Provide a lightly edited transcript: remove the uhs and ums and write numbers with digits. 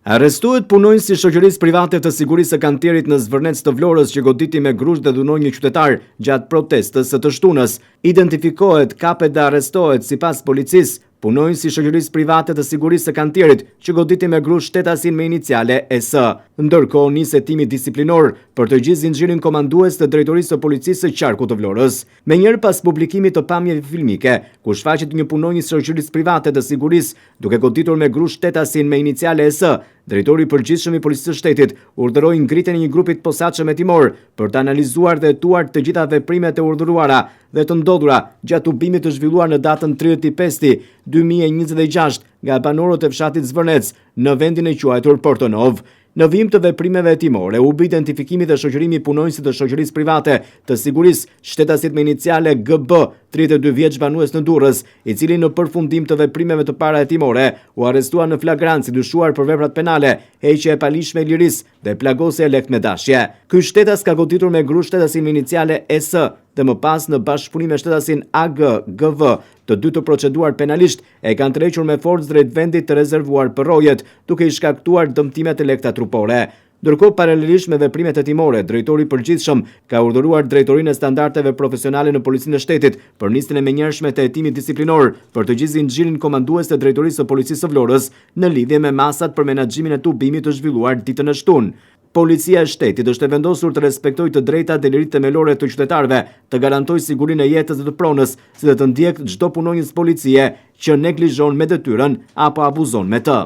Arrestohet punonjësi i shoqërisë private të sigurisë së kantierit në Zvërnec të Vlorës që goditi me grusht dhe dhunoi një qytetar gjatë protestës së të shtunës. Identifikohet, kapet dhe arrestohet sipas policisë, punonjësi i shoqërisë private të sigurisë së kantierit që goditi me grusht shtetasin me iniciale ES. Ndërkohë nis hetimi disiplinor për të gjithë zinxhirin komandues të Drejtorisë së Policisë së Qarkut të Vlorës. Menjëherë pas publikimit të pamjeve filmike, ku shfaqet një punonjës i shoqërisë private të sigurisë duke goditur me grusht shtetasin me iniciale ES, drejtori i përgjithshëm i Policisë së Shtetit urdhëroi ngritjen e një grupi të posaçëm hetimor për të analizuar dhe hetuar të gjitha veprimet e urdhëruara dhe të ndodhura gjatë tubimit të zhvilluar në datën 30.5.2026 nga banorët e fshatit Zvërnec në vendin e quajtur Portonovë. Në vijim të veprimeve hetimore, u bë identifikimi dhe shoqërimi i punonjësit të shoqërisë private të sigurisë, shtetasit me iniciale GB, 32 vjeç banues në Durrës, i cili në përfundim të veprimeve të para hetimore u arrestua në flagrancë i dyshuar për veprat penale, heqje e paligjshme e lirisë dhe plagosje e lehtë me dashje. Ky shtetas ka goditur me grusht shtetasin me iniciale ES dhe më pas në bashkëpunim me shtetasin AG, GV, të dy të proceduar penalisht, e kanë tërhequr me forcë drejt vendit të rezervuar për rojet, duke i shkaktuar dëmtime të lehta trupore. Ndërkohë, paralelisht me veprimet hetimore, drejtori i përgjithshëm ka urdhëruar Drejtorinë e Standardeve Profesionale në Policinë e Shtetit për nisjen e menjëhershme të hetimit disiplinor për të gjithë zinxhirin komandues të Drejtorisë së Policisë së Vlorës në lidhje me masat për menaxhimin e tubimit të zhvilluar ditën e shtunë. Policia e Shtetit është e vendosur të respektojë të drejtat dhe liritë themelore të qytetarëve, të garantojë sigurinë e jetës dhe të pronës, si dhe të ndjekë çdo punonjës policie që neglizhon me detyrën apo abuzon me të.